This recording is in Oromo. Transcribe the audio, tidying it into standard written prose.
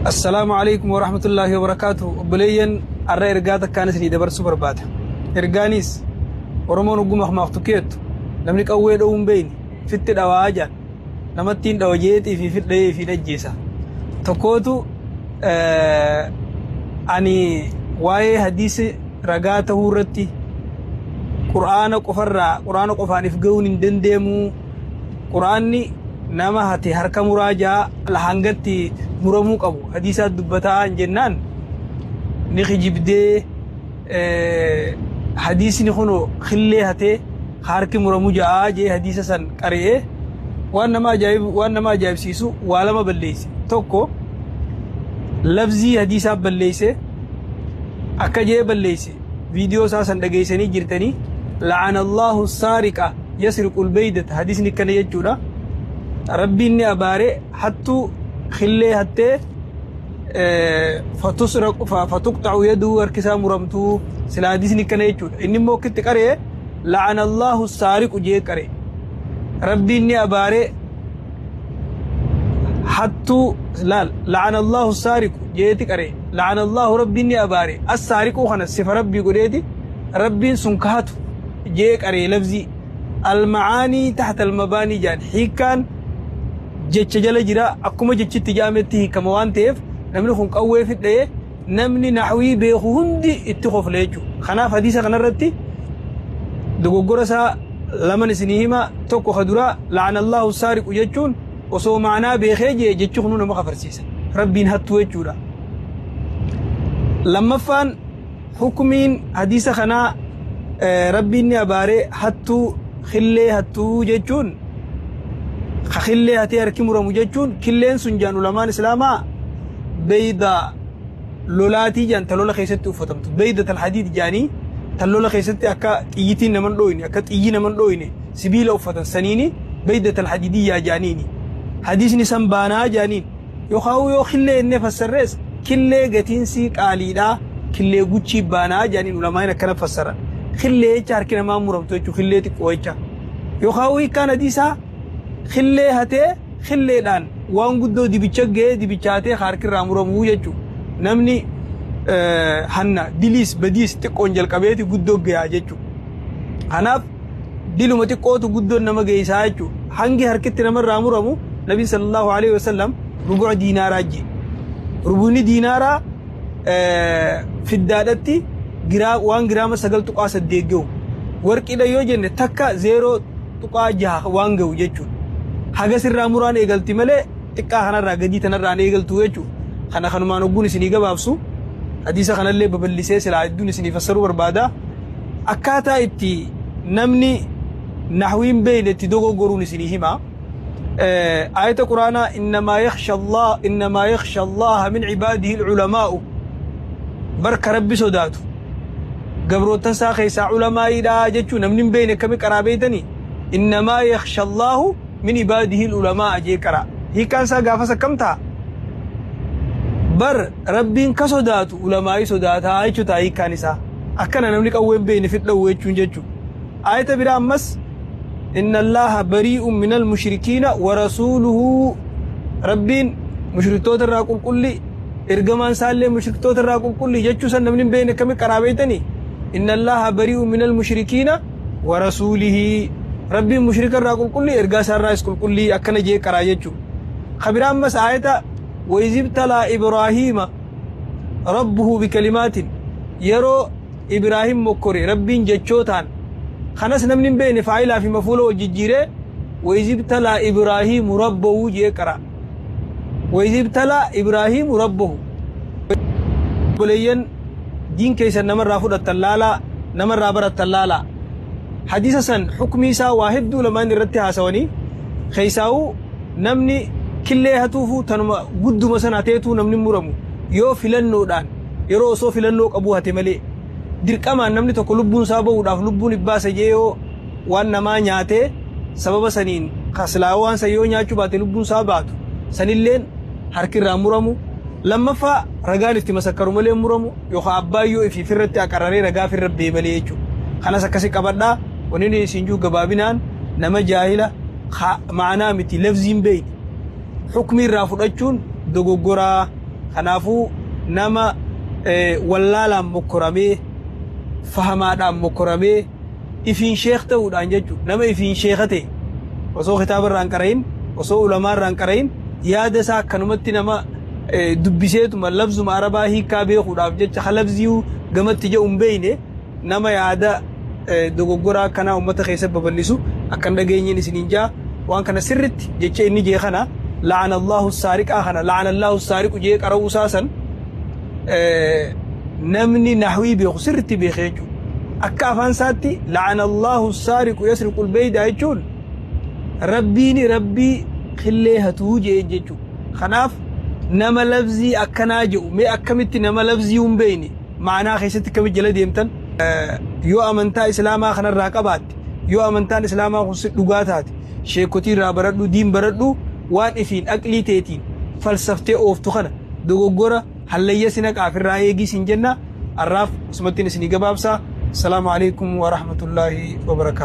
Assalaamu alaikum warahmatullaahi wabarakaatu. Obboleeyyan, arra ergaa takkaan isinii dabarsuu barbaada. Ergaanis Oromoon hogguma akmaaqtu keettu namni qawwee dha'uu hin beeyne fitti dhawaa jaan namattiin dhawa jeetii fi fidha'ee fi dhajjeesa. Tokkootu ani waa'ee hadiisi ragaa tahuu irratti Qur'aana qofarraa Qur'aana qofaan if ga'uun hin dandeemu. Qur'aanni nama hate harka muraa jaa hangatti muramuu qabu hadiisaa dubbataa hin jennaan ni kijibdee, hadiisni kun killee hatee harki muramu ja'aa jee hadiisa san qari'ee waan nama ajaa'ibsiisu waa lama balleeyse. Tokko, lafzii hadiisaa balleeyse. Akka jee balleeyse viidiyoo isaa san dhageeysanii jirtanii, la'ana Allahu saariqa yasriqul beydata, hadiisni akkana jechuudha. Rabbiin ni abaare hattuu killee hattee fatuqxa'u yaduu, harki isaa muramtuu. Sila hadiisni akkana jechuudha. Inni immoo akkitti qaree la'ana Allahu saariqu jee qare. Rabbiin ni abaare hattuu laal, la'ana Allahu saariqu jeeti qare. La'ana Allahu, Rabbiin ni abaare, as saariquu kana sifa Rabbii godheeti Rabbiin sun kahatu jee qaree. Lafzii almacaanii taxta almabaanii jaan, hiikkaan jecha jala jira, akkuma jechitti jaametti hiikama waan ta'eef namni kun qawwee fidhee namni naxwii beeku hundi itti kofle jechuudha. Kanaaf hadiisa kanarratti dogoggora isaa laman isinii hima. Tokko ka duraa, la'ana Allahu saariqu jechuun osoo ma'anaa beekee jee jechi kunuu nama kafarsiisa. Rabbiin hattuu jechuudha. Lammaffaan, hukumiin hadiisa kanaa Rabbiin ni abaaree hattuu killee hattuu jechuun, ka killee hatee harki muramu jechuun, killeen sun jaan ulamaan islaamaa beeydaa lolaatii jaan, ta lola keessatti uffatamtu, beeydat alhadiid jaanii, ta lola keessatti akka xiyyitiin naman dhooyne, akka xiyyi naman dhooyne sibiila uffatan saniini beeydat alhadiidiyyaa jaaniini. Hadiisni san baanaa jaaniin. Yookaan yoo killee innee fassarrees killee gatiinsii qaaliidhaa, killee guchii baanaa jaaniin ulamaan akkana fassaran. Killee jecha harki namaa muramtu jechuun killee xiqqoo jecha. Yookaan hiikkaan hadiisaa killee hatee killeedhaan waan guddoo dibicha ga'ee dibicha hatee harki irraa muramuu jechuudha. Namni hanna diliis badiis xiqqoon jalqabeeti guddoo gayaa jechuudha. Kanaaf diluma xiqqootu guddoon nama geessaa jechuudha. Hangi harkitti namarraa muramu Nabi sallallahu alaihi wasallam rubu'a diinaaraa jee. Rubu'ni diinaaraa fiddaadhatti waan giraama 9.8 gahu. Warqiidha yoo jenne takka 0.6 waan gahu jechuudha. Hagas irraa muraan eegalti malee xiqqaa kanarraa gadii tanarraan eegaltu jechuudha. Kana kanumaan hogguun isinii gabaabsu, hadiisa kanallee babal'isee silaa hedduun isinii fassaruu barbaada. Akkaataa itti namni nahwiin beeyne itti dogoggoruun isinii hima. Ayata Quraanaa innamaa yakhsha Allaha min cibaadihi ulamaa'u, barka Rabbi sodaatu gabroottan isaa keessaa ulamaa'iidha jechuu namni hin beeyne akkami qaraa beeytanii? Innamaa yakhsha Allahu min ibaadihi ulamaa'a jee qara. Hiikkaan isaa gaafas akkam ta'a? Bar Rabbiin ka sodaatu ulamaa'ii sodaataa jechuu ta'a hiikkaan isaa. Akkana namni qawwee hin beeyne fidha'u jechuun jechuu. Ayata biraa ammas, inna Allaha barii'un minal mushrikiina wa rasuuluhu, Rabbiin mushriktoota irraa qulqulli, ergamaan isaallee mushriktoota irraa qulqulli jechuu san namni hin beekne akkami qaraa beeytanii? Inna Allaha barii'un minal mushrikiina wa rasuulihi, Rabbiin mushrika irraa qulqulli, ergaa isaa irraas qulqulli akkana jee qaraa jechuu. Ka biraa ammas ayata wa izibtalaa Ibraahiima rabbuhu bikalimaatin, yeroo Ibraahim mokkore Rabbiin jechootaan, kanas namni hin beekne faayilaa fi mafuula wal jijjiiree wa izibtalaa Ibraahiimu rabbahu jee qara. Wa izibtalaa Ibraahiimu rabbahu. Obboleeyyan, diin keessan namarraa fudhattan laalaa, namarraa barattan laalaa. Hadiisa san hukmii isaa waa hedduu lamaan irratti haasawanii, keessaa'uu namni killee hatuufuu tanuma gudduma san hateetuu namni muramu yoo filannoodhaan yeroo osoo filannoo qabuu hate malee, dirqamaan namni tokko lubbuun isaa bahuudhaaf lubbuun ibbaasa jee yoo waan namaa nyaatee sababa saniin kasilaa waan san yoo nyaachuu baate lubbuun isaa baatu sanilleen harki irraa muramu. Lammaffaa, ragaan itti masakkaru malee muramu, yookaan abbaan yoo ifii firratti aqararee ragaa firra bee malee jechuudha. Kanas akkasi qabadhaa. Wanni inni isin jiru gabaabinaan nama jaahila ma'anaa miti lafziin beeyne hukmii irraa fudhachuun dogoggoraa. Kanaafuu nama wallaalaan mokkoramee, fahamaadhaan mokkoramee, ifiin sheekh ta'uudhaan jechuudha. Nama ifiin sheekha ta'e osoo kitaaba irraa hin qara'in, osoo ulamaa irraa hin qara'in yaada isaa akkanumatti nama dubbiseetuma labzuma arabaa hiikkaa beekuudhaaf jecha ka labziyuu gamatti jedhu hin beekne nama yaada dogoggoraa akkanaa ummata keessa babal'isu akka hin dhageenyeen isiniin ja'a. Waan kana sirritti jecha inni jee kana la'ana Allahu saariqaa kana la'ana Allahu saariqu jee qara'uu isaa san namni nahwii beeku sirritti beeke jechuudha. Akka afaan isaatti la'ana Allahu saariqu yasriqul beeydaa jechuun rabbiin rabbii killee hatuu jeen jechuudha. Kanaaf nama labzii akkanaa jedhu mee akkamitti nama labzii hin beekne ma'anaa keessatti akkamitti jala deemtan? Yoo amantaa islaamaa kanarraa qabaatte, yoo amantaan islaamaa kun si dhugaa taate, sheekotii irraa baradhu, diin baradhu. Waan ifiin aqlii teetiin falsaftee ooftu kana dogoggora hallayya si naqaaf irraa eegii siin jenna. Arraaf asumattiin isinii gabaabsa. Assalaamu alaikum wa rahmatullaahi wa barakaatu.